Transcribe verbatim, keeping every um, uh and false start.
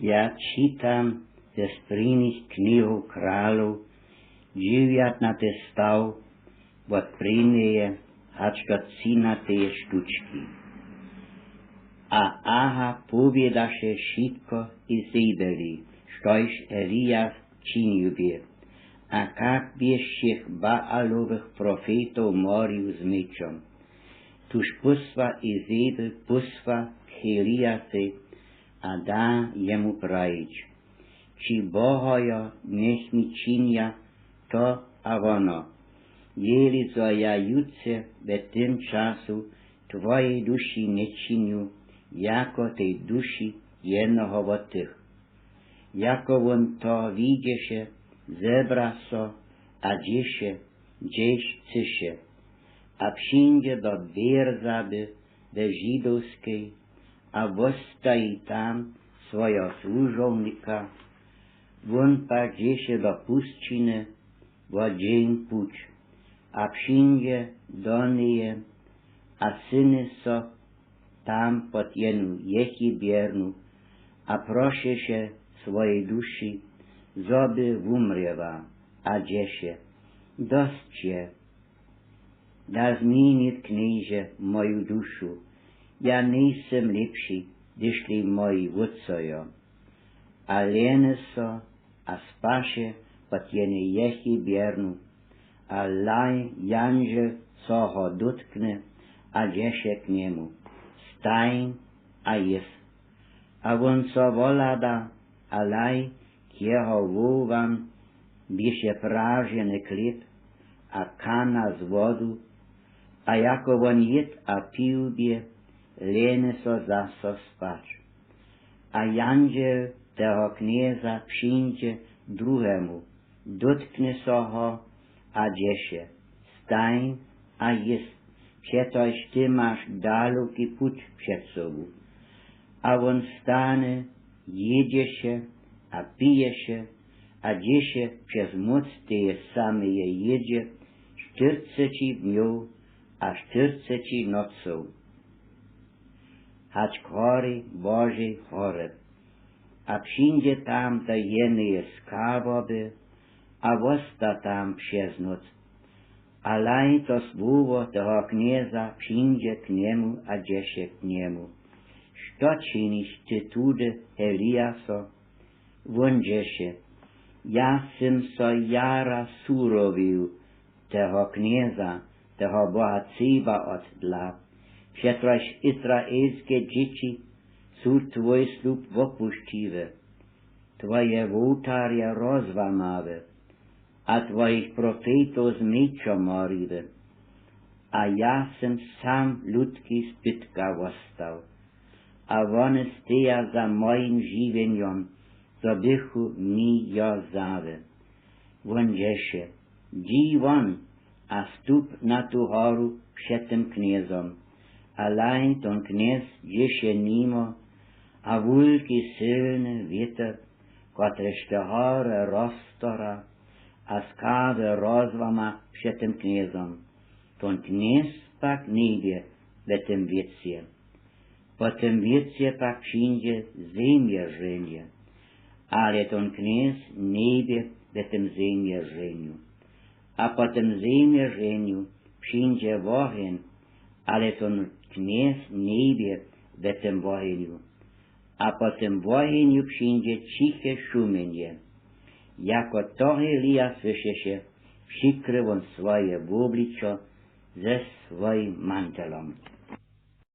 Ja čitam ze sprěnich knihow kralow, dźewjatnaty staw, wot prěnjeje hač do třinateje štučki. A Aha powědaše wšitko Izebeli, štož Elias činił bě, a kak bě wšěch Baalowych profetow morił z měčom. Tuž pósła Izebel pósła k Eliasej a da jemu prajić: Ći bohojo njech mi činja to a wono, jeli zo ja jutře we tym času twojej duši nječinju jako tej duši jednoho wot tych. Jako wón to widźeše, zebra so a dźěše, hdźež chcyše, a přińdźe do Běrzaby we Židowskej a wostaji tam swojeho słužownika. Wón pak dźěše do pusćiny wo dźeń puć a přińdźe do njeje a syny so tam pod jenu jechibjernu a prošeše swojej duši, zo by wumrěła, a dźeše: Dosć je, da změnić, Knježe, moju dušu, ja njejsym lěpši, hdyžli moji wótcojo. A lehny so a spaše pod jenej jechibjernu, a laj jandźel so ho dótkny a dźeše k njemu: Stań a jěz. A wón so wohlada, a laj, k jeho hłowam běše praženy chlěb a kana z wodu, a jako wón jěd a pił bě, lehny so zaso spać. A jandźel toho knjeza přińdźe druhemu, dótkny so ho a dźeše: Stań a jěz, přetož ty maš daluki puć před sobu. A wón stany, jědźeše a piješe a dźěše přez móc teje sameje jědźe štyrceći dnjow a štyrceći nocow, hač k hori Božej Horeb. A přińdźe tam do jeneje skawoby a wosta tam přez nóc. A laj to słowo toho knjeza přińdźe k njemu a dźeše k njemu: Što činiš ty tudy, Eliaso? Wón dźeše: Ja sym so jara surowił toho knjeza, toho Boha Cebaot dla, přetož izraelske dźěći su twój slub wopušćiły, twoje wołtarje rozłamały a twojich profetow z měčom moriły. A ja sym sam ludki zbytka wostał, a wone steja za mojim žiwjenjom, zo bychu mi jo wzały. Wón dźeše: Dźi won a stup na tu horu před tym knjezom. A laj, ton knjez dźěše nimo, a wulki sylny wětr, kotryž te hory roztora a skały rozłama před tym knjezom. Ton knjez pak njebě we tym wětrje. Po tym wětrje pak přińdźe zemježenje, ale ton knjez njebě we tym zemježenju. A po tym zemježenju přińdźe woheń, ale ton knjez njebě we tym wohenju. A po tym wohenju přińdźe ćiche šumenje. Jako to Elias słyšeše, přikry wón swoje wobličo ze swojim mantelom.